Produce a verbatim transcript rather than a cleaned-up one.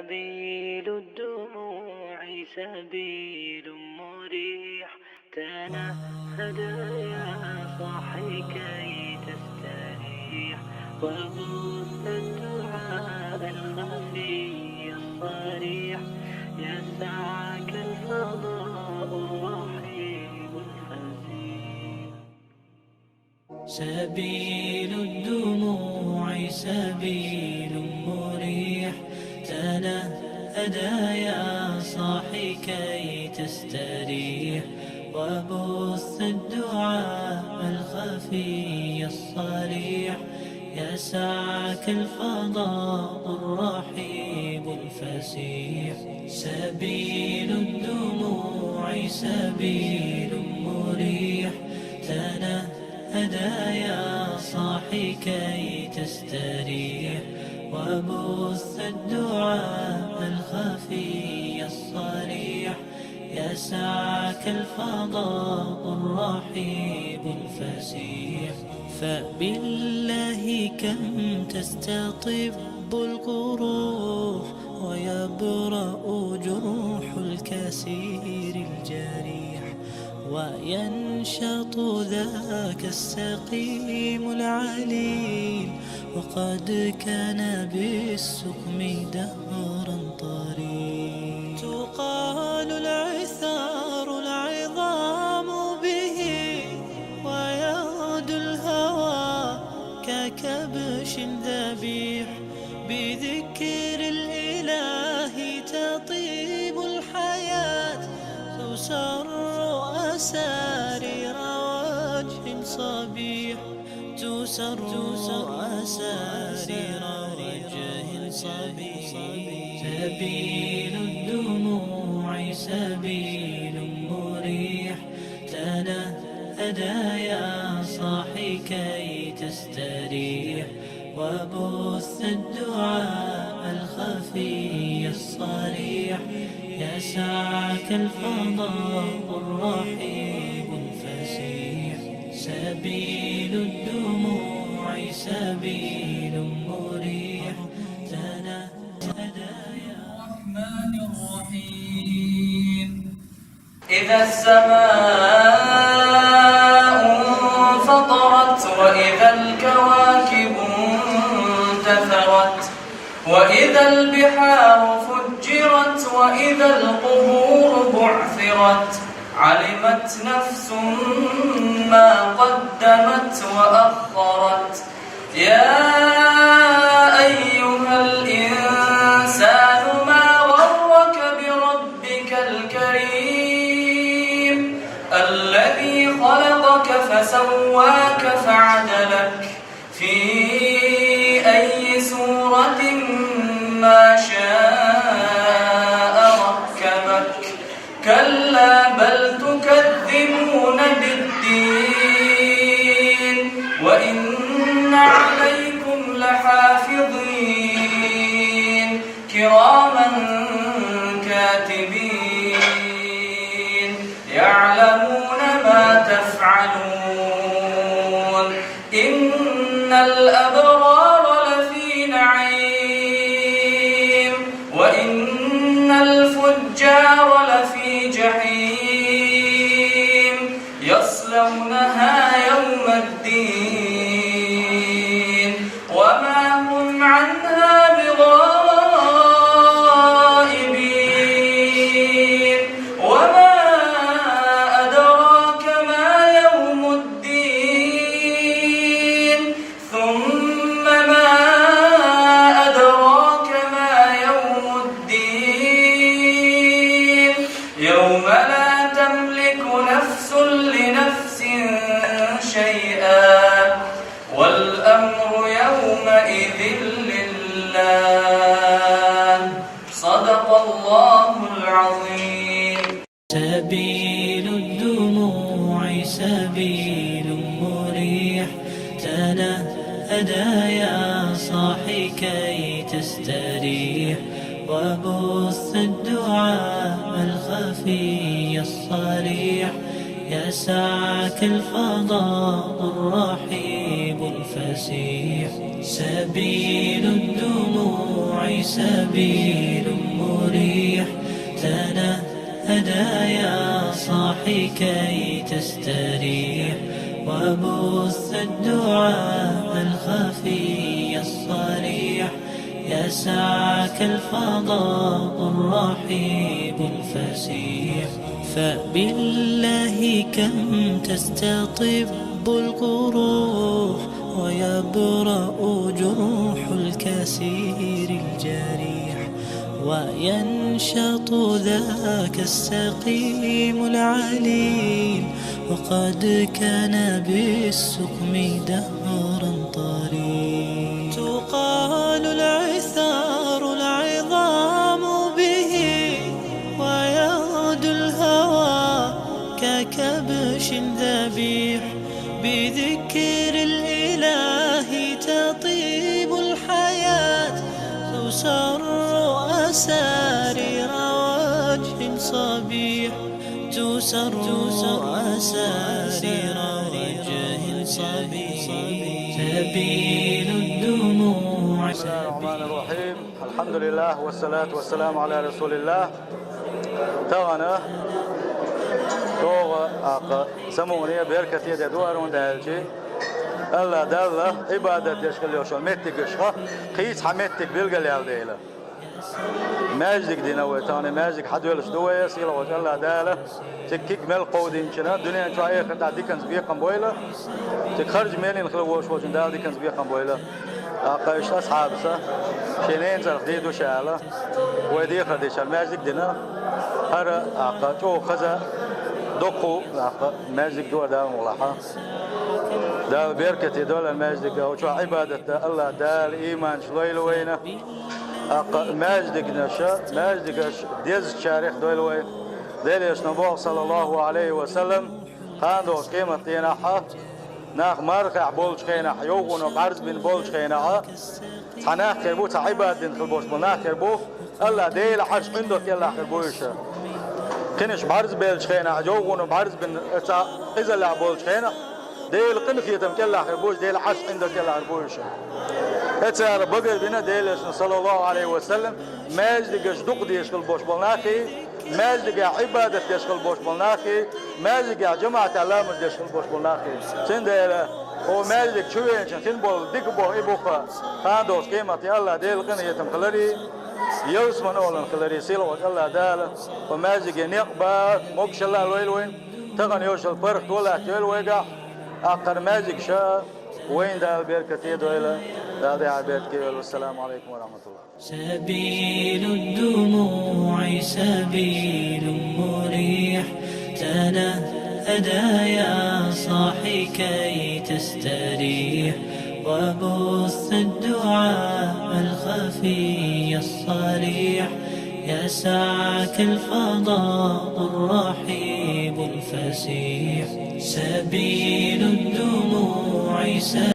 سبيل الدموع سبيل مريح، تنهد يا صاحي كي تستريح، وبث الدعاء الخفي الصريح، يسعك الفضاء الرحيب الفسيح. سبيل الدموع سبيل مريح، تنهدى يا صاحي كي تستريح، وبث الدعاء الخفي الصريح، يسعك الفضاء الرحيب الفسيح. سبيل الدموع سبيل مريح، تنهدى يا صاحي كي تستريح، وبث الدعاء الخفي الصريح، يسعك الفضاء الرحيب الفسيح. فبالله كم تستطب القروح، ويبرأ جرح الكسير الجريح، وينشط ذاك السقيم العليل، وقد كان بالسقم دهرا طريق. تقال العثار العظام به، ويغدو الهوى ككبش ذبيح. بذكر الإله تطيب الحياة، تسر أسارير وجه صبيح، تسر أسارير وجه صبيح. سبيل الدموع سبيل مريح، تنهدى يا صاحي كي تستريح، وبث الدعاء الخفي الصريح، يسعك الفضاء الرحيب الفسيح. سبيل الدموع سبيل مريح، تنهدى يا الرحمن الرحيم. إذا السماء انفطرت، وإذا الكواكب انتثرت، وإذا البحار فجرت، وإذا القبور بعثرت، علمت نفس ما قدمت وأخرت. يا أيها الإنسان ما غرك بربك الكريم، الذي خلقك فسواك فعدلك في أي صورة ما شاء ركبك. كلا بل تكذبون بالدين، وإن عليكم لحافظين، كراما كاتبين، يعلمون ما تفعلون. إن الأبرار لفي نعيم، وإن الفجار لفي جحيم، يصلونها يوم الدين، وما هم عنها بغائبين. وما أدراك ما يوم الدين. ثم ما أدراك ما يوم الدين. يوم لا تملك نفس لنفس شيئا، والأمر يومئذ لله. صدق الله العظيم. سبيل الدموع سبيل مريح، تنهدى يا صاحي كي تستريح، وبث الدعاء الخفي الصريح، يسعك الفضاء الرحيب الفسيح. سبيل الدموع سبيل يا صاحي كي تستريح، وبث الدعاء الخفي الصريح، يسعك الفضاء الرحيب الفسيح. فبالله كم تستطب القروح، ويبرأ جرح الكسير الجريح، وينشط ذاك السقيم العليل، وقد كان بالسقم دهرا طريق. تقال العثار العظام به، ويغدو الهوى ككبش ذبيح. بذكر الإله تطيب الحياة، تسر أسارير وجه صبيح، تسر أسارير وجه صبيح. سبيل الدموع. بسم الله الرحمن الرحيم. الحمد لله والصلاة والسلام على رسول الله. Тахана чӀоагӀа акха самукъане, беркате де ду арондаьлчи. Алла Далла Ӏибадат деш хила йолча меттигашха кхийца хьа меттиг билгалъяьлла дела. Маьждиг дина вай, тахана маьждиг хьадоьлуш ду вай, сийлахьволча Алла Дала цига киг мел кховдийначунна дуьнен чу, эхартахь диканца бекхам бойла, цига харж мел йина хила волуш волчунна Дала диканца бекхам бойла. ТӀаккха иштта асхьабаша шен ненан цӀарах дийр ду ша аьлла, вай дехар дичара маьждиг дина. ХӀара, тӀаккха, чӀогӀа хаза, доккха, тӀаккха, маьждиг ду хӀара, Дала мукъ лахь. Дала беркате дойла маьждиг, чохь Ӏибадат дан Алла Дала иманаш лойла вайна. ТӀаккха маьждигнаша, маьждигаш дезачарех дойла вай. Делан Элчано боху, саллаллаху Ӏалайхи ва саллам, кхана долчу къематдийнахь, нах мархехь болчу хенахь, йовхо бӀаьрзе бина болчу хенахь, цхьа нах хир бу, цхьа Ӏибадат дина хир болуш болу нах хир бу, Алла Делан Ӏарш ӀиндагӀа кӀелахь хир бу уьш. Кхинаш бӀаьрзе беллачу хенахь, йовхо бӀаьрзе бина, цхьа къизаллехь болчу хенахь, Делан къинхетам кӀелахь хир бу уьш, Делан Ӏарш ӀиндагӀа кӀелахь хир бу уьш. Эцара багар бина Делан Элчано, саллаллаху Ӏалайхи ва саллам, маьждигаш дукха дезаш хила болуш болу нахе, маьждигехь Ӏибадат деш хила болуш болу нахе, маьждигехь жамаӀатехь ламаз деш хила болуш болу нахе. Цундела хӀокху маьждиг чу веанчун хин болу дика боху и бу-кх, кхана долчу къематдийнахь Алла Делан къинхетам хиларе, ялсаман олалла хиларе, сийлахьволчу Алла Дала хӀокху маьждиге некъ бан могушалла а лойла вайна, тахана йолчу паргӀато а латтайойла вайгахь, тӀаккха хӀара маьждигаш а вайна Дала беркате дойла, Дала тӀаьхьа беркате йойла. Вассаламу Ӏалайкум ва рахьматуллахӀ. سبيل الدموع سبيل مريح، تنهدى يا صاحي كي تستريح، وبث الدعاء الخفي الصريح، يسعك الفضاء الرحيب الفسيح. سبيل الدموع سبيل